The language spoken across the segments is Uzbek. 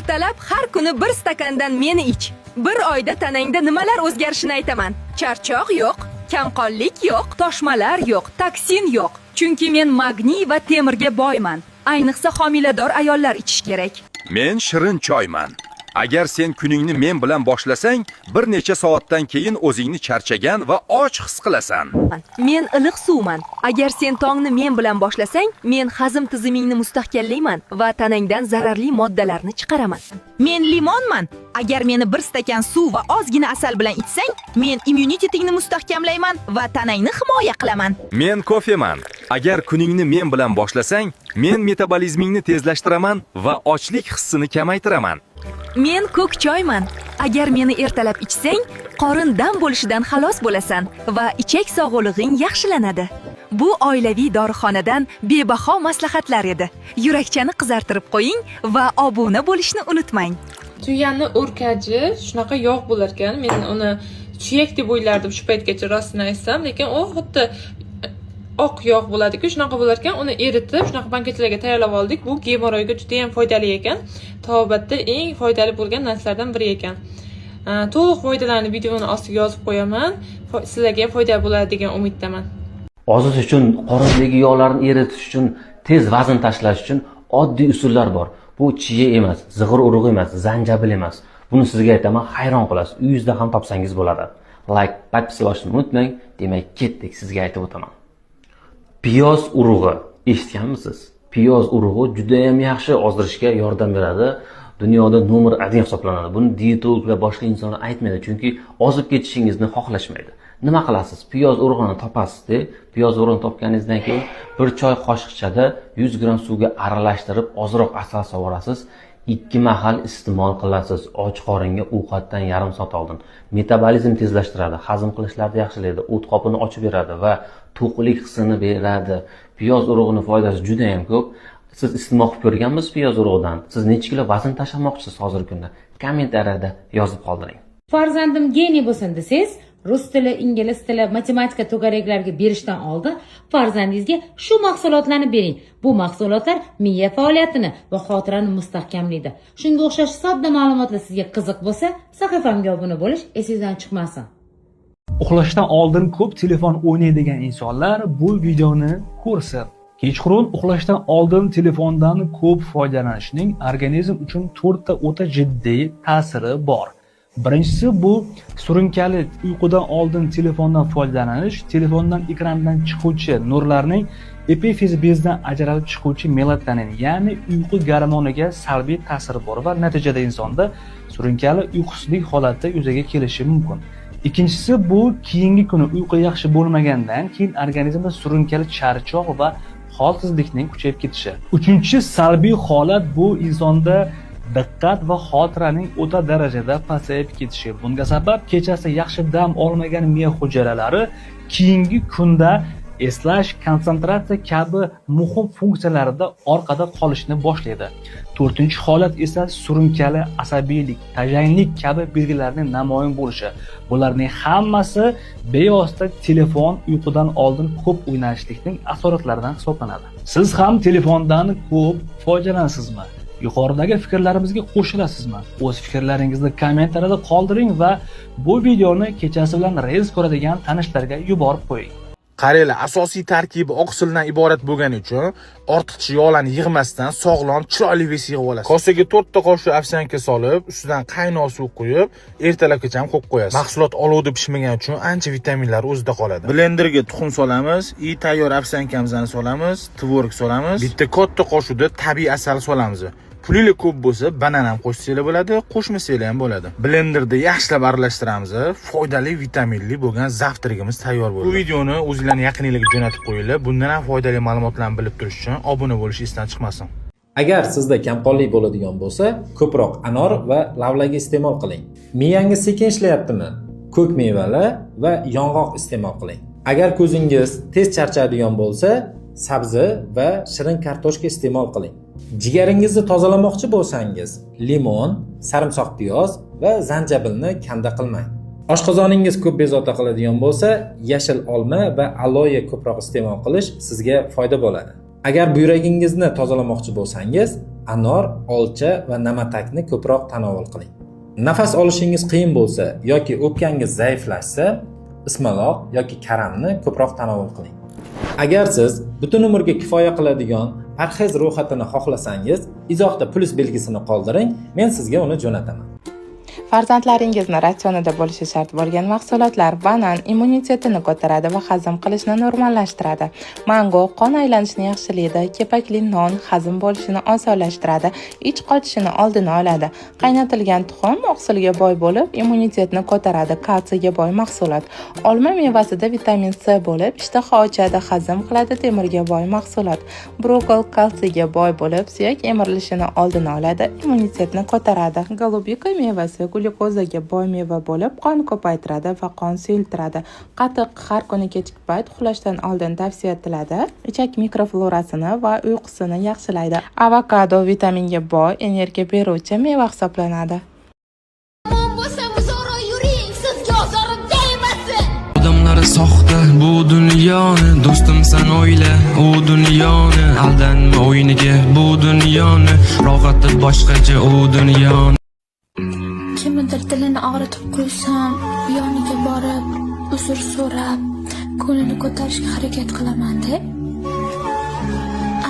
Ertalab har kuni bir stakandan meni ich. Bir oyda tanangda nimalar o'zgarishini aytaman. Charchoq yo'q, kamqonlik yo'q, toshmalar yo'q, toksin yo'q. Chunki men magniy va temirga boyman. Ayniqsa homilador ayollar ichish kerak. Men shirin choyman. Agar sen kuningni men bilan boshlasang, bir necha soatdan keyin o'zingni charchagan va och his qilasan. Men iliq suvman. Agar sen tongni men bilan boshlasang, men hazm tizimingni mustahkamlayman va tanangdan zararli moddalarni chiqaraman. Men limonman. Agar meni bir stakan suv va ozgina asal bilan ichsang, men immunitetingni mustahkamlayman va tanangni himoya qilaman. Men kofeman. Agar kuningni men bilan boshlasang, men metabolizmingni tezlashtiraman va ochlik hissini kamaytiraman. Men ko'k choyman. Agar meni ertalab ichsang, qorin dam bo'lishidan xalos bo'lasan va ichak sog'lig'ing yaxshilanadi. Bu oilaviy dorixonadan bebaho maslahatlar edi. Yurakchani qizartirib qo'ying va obuna bo'lishni unutmang. Tuyani o'rkaji shunaqa yog' bo'larkan. Men uni suyak deb o'ylardim shu paytgacha, rostini aytsam, lekin u xuddi oq yog' bo'ladiku, shunaqa bo'larkan. Uni eritib, shunaqa bankachalarga tayyorlab oldik. Bu gemoroyga juda yam foydali ekan, tabobatda eng foydali bo'lgan narsalardan biri ekan. To'liq foydalarni videoni ostiga yozib qo'yaman. Sizlarga ham foydali bo'ladi degan umiddaman. Ozish uchun, qorindagi yog'larni eritish uchun, tez vazn tashlash uchun oddiy usullar bor. Bu chiya emas, zig'ir urug'i emas, zanjabil emas. Buni sizga aytaman, hayron qolasiz. Uyingizda ham topsangiz bo'ladi. Like, подписка bosishni unutmang. Demak, ketdik, sizga aytib o'taman. Piyoz urug'i eshitganmisiz? Piyoz urug'i juda ham yaxshi ozdirishga yordam beradi. Dunyoda номер один hisoblanadi. Buni dietologlar, boshqa insonlar aytmaydi, chunki ozib ketishingizni xohlashmaydi. Nima qilasiz? Piyoz urug'ini topasizda, piyoz urug'ini topganingizdan keyin bir choy qoshiqchada 100 gramm suvga aralashtirib, ozroq asal solib, ikki mahal iste'mol qilasiz, och qoringa, ovqatdan yarim soat oldin. Metabolizm tezlashtiradi, hazm qilishlarni yaxshilaydi, o't qopini ochib beradi va to'qlik hissini beradi. Piyoz urug'ini foydasi juda ham ko'p. Siz iste'mol qilib ko'rganmisiz piyoz urug'idan? Siz necha kilo vazn tashlamoqchisiz hozirgi kunda? Kommentariyada yozib qoldiring. Farzandim geniy bo'lsin desangiz, rus tili, ingliz tili, matematika to'garaklariga berishdan oldin farzandingizga shu mahsulotlarni bering. Bu mahsulotlar miya faoliyatini va xotirani mustahkamlaydi. Shunga o'xshash sodda ma'lumotlar sizga qiziq bo'lsa, sahifamga obuna bo'lish esingizdan chiqmasin. Uxlashdan oldin ko'p telefon o'ynaydigan insonlar bu videoni ko'rsin. Kechqurun uxlashdan oldin telefondan ko'p foydalanishning organizm uchun to'rtta o'ta jiddiy ta'siri bor. Birinchisi, bu surunkali uyqudan oldin telefondan foydalanish telefondan, ekrandan chiquvchi nurlarning epifiz bezidan ajralib chiquvchi melatonin, ya'ni uyqu gormoniga salbiy ta'siri bor va natijada insonda surunkali uyqusizlik holati yuzaga kelishi mumkin. Ikkinchisi, bu keyingi kuni uyqu yaxshi bo'lmagandan keyin organizmda surunkali charchoq va holsizlikning kuchayib ketishi. Uchinchi salbiy holat, bu insonda diqqat va xotiraning o'ta darajada pasayib ketishi. Bunga sabab kechasi yaxshi dam olmagan miya hujayralari keyingi kunda eslash, konsentratsiya kabi muhim funksiyalarida orqada qolishni boshlaydi. To'rtinchi holat esa surunkali asabiylik, tajanglik kabi belgilarning namoyon bo'lishi. Bularning hammasi bevosita telefon uyqudan oldin ko'p o'ynashlikning asoratlaridan hisoblanadi. Siz ham telefondan ko'p foydalanasizmi? Yuqoridagi fikrlarimizga qo'shilasizmi? O'z fikrlaringizni kommentariyada qoldiring va bu videoni kechasi bilan reels ko'radigan tanishlarga yuborib qo'ying. Qaranglar, asosiy tarkibi oqsildan iborat bo'lgani uchun ortiqcha yog'larni yig'masdan sog'lom, chiroyli вес yig'ib olasiz. Kosaga 4 ta qoshiq овсянка solib, ustidan qaynoq suv quyib, ertalabgacha ham qo'yib qo'yasiz. Mahsulot olovda pishmagani uchun ancha vitaminlar o'zida qoladi. Blenderga tuxum solamiz и tayyor овсянка mizni solamiz, tvorog solamiz. Bitta katta qoshiqda tabiiy asal solamiz. Pulinglar ko'p bo'lsa, banan ham qo'shsanglar bo'ladi, qo'shmasanglar ham bo'ladi. Blenderda yaxshilab aralashtiramiz. Foydali, vitaminli bo'lgan завтрак imiz tayyor bo'ldi. Bu videoni o'zinglarning yaqininglarga jo'natib qo'yinglar. Bundan ham foydali ma'lumotlarni bilib turish uchun obuna bo'lish esdan chiqmasin. Agar sizda kamqonlik bo'ladigan bo'lsa, ko'proq anor va lavlagi iste'mol qiling. Miyangiz sekin ishlayaptimi? Ko'k mevalar va yong'oq iste'mol qiling. Agar ko'zingiz tez charchaydigan bo'lsa, sabzi va shirin kartoshka iste'mol qiling. Jigaringizni tozalamoqchi bo'lsangiz, limon, sarimsoq piyoz va zanjabilni kanda qilmang. Oshqozoningiz ko'p bezovta qiladigan bo'lsa, yashil olma va aloe ko'proq iste'mol qilish sizga foyda bo'ladi. Agar buyragingizni tozalamoqchi bo'lsangiz, Anor, olcha va namatakni ko'proq tanovul qiling. Nafas olishingiz qiyin bo'lsa yoki o'pkangiz zaiflashsa, ismaloq yoki karamni ko'proq tanovul qiling. Agar siz butun umrga kifoya qiladigan parhez ro'yxatini xohlasangiz, izohda plyus belgisini qoldiring, men sizga uni jo'nataman. Farzandlaringizni ratsionida bo'lishi shart bo'lgan mahsulotlar: banan immunitetini ko'taradi va hazm qilishni normallashtiradi. Mango qon aylanishini yaxshilaydi, kepakli non hazm bo'lishini osonlashtiradi, ich qotishini oldini oladi. Qaynatilgan tuxum oqsilga boy bo'lib, immunitetni ko'taradi, kalsiyga boy mahsulot. Olma mevasida vitamin C bo'lib, ishtaha ochadi, hazm qiladi, temirga boy mahsulot. Brokoli kalsiyga boy bo'lib, suyak emirilishini oldini oladi, immunitetni ko'taradi. Голубика mevasi glyukozaga boy meva bo'lib, qon ko'paytiradi va qon suyultiradi. Qatiq har kuni kechki payt uxlashdan oldin tavsiya etiladi. Ichak mikroflorasini va uyqusini yaxshilaydi. Avokado vitaminga boy, energiya beruvchi meva hisoblanadi. Bo'lsam zo'ra yuring, sizga ozorim tegmasin. Odamlari soxta bu dunyoni, do'stim, san o'yla u dunyoni, aldanma o'yiniga bu dunyoni, rohati boshqacha u dunyoni. Kimnidir dilini og'ritib qo'ysam, yoniga borib, uzr so'rab, ko'nglini ko'tarishga harakat qilaman-da.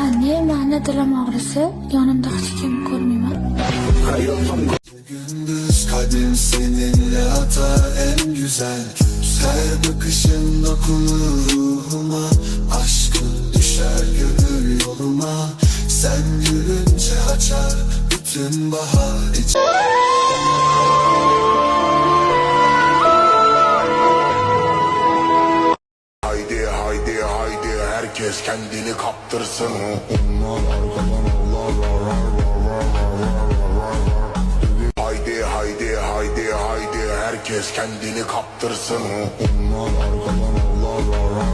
A ne mani dilim og'risa, yonimda hech kim ko'rmayman. Gündüz kalbim seninle atar en güzel. Her bakışın dokunur ruhuma. Aşkın düşer gönül yoluma. Sen gülünce açar bütün bahar içi. Haydi haydi haydi, herkes kendini kaptırsın. Onlar arkadan avlar. Haydi haydi haydi haydi, herkes kendini kaptırsın. Onlar arkadan avlar.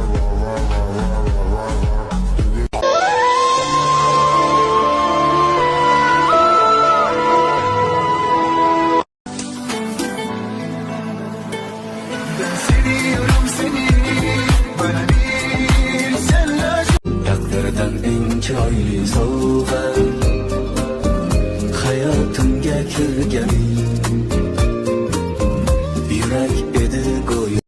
Ben seviyorum seni, bana bir sen lazım. Taqdirdan eng chiroyli sovg'a hayotimga kirganing, yurak edi go'yo.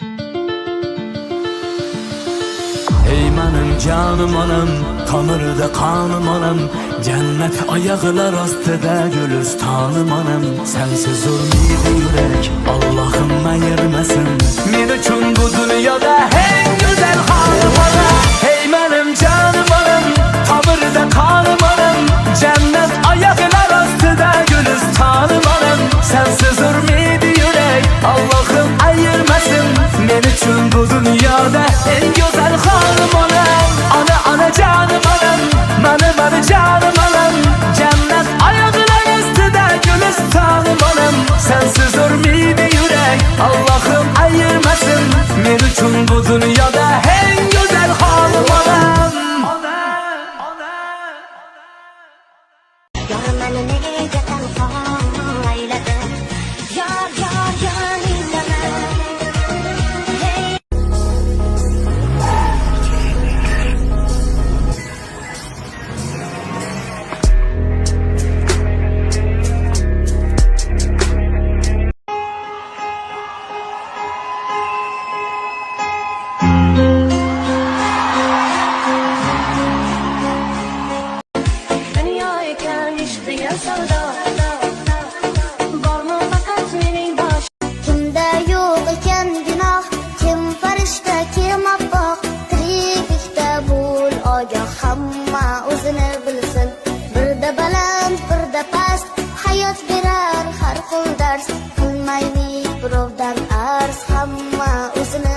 Ey menim jonim onam, tomirda qonim onam, jannat oyoqlar ostida gulistonim onam, sensiz urmaydi yurak, Allohim ayirmasin, men uchun bu dunyoda eng go'zal xonim onam. Ey menim jonim onam, tomirda qonim onam, jannat oyoqlar ostida gulistonim onam, sensiz urmaydi yurak, Allohim ayirmasin, men uchun bu dunyoda eng go'zal xonim onam. Ona, ona, jonim onam, mani, mani jonim onam, jannat oyoqlar ostida gulistonim onam, sensiz urmaydi yurak, Allohim ayirmasin, men uchun bu dunyoda eng go'zal xonim onam. Yor mani nega tanho ayladi? Yor, yor, yoningdaman. Hey. Dunyo ekan ishq degan savdo. Bormi faqat mening bosh. Kimda yo'q ekan gunoh, kim farishta, kim oppoq, tiriklikda bo'l ogoh, hamma o'zini bilsin. Birda baland, birda past, hayot berar har xil dars, qilmaylik birovdan arz, hamma o'zini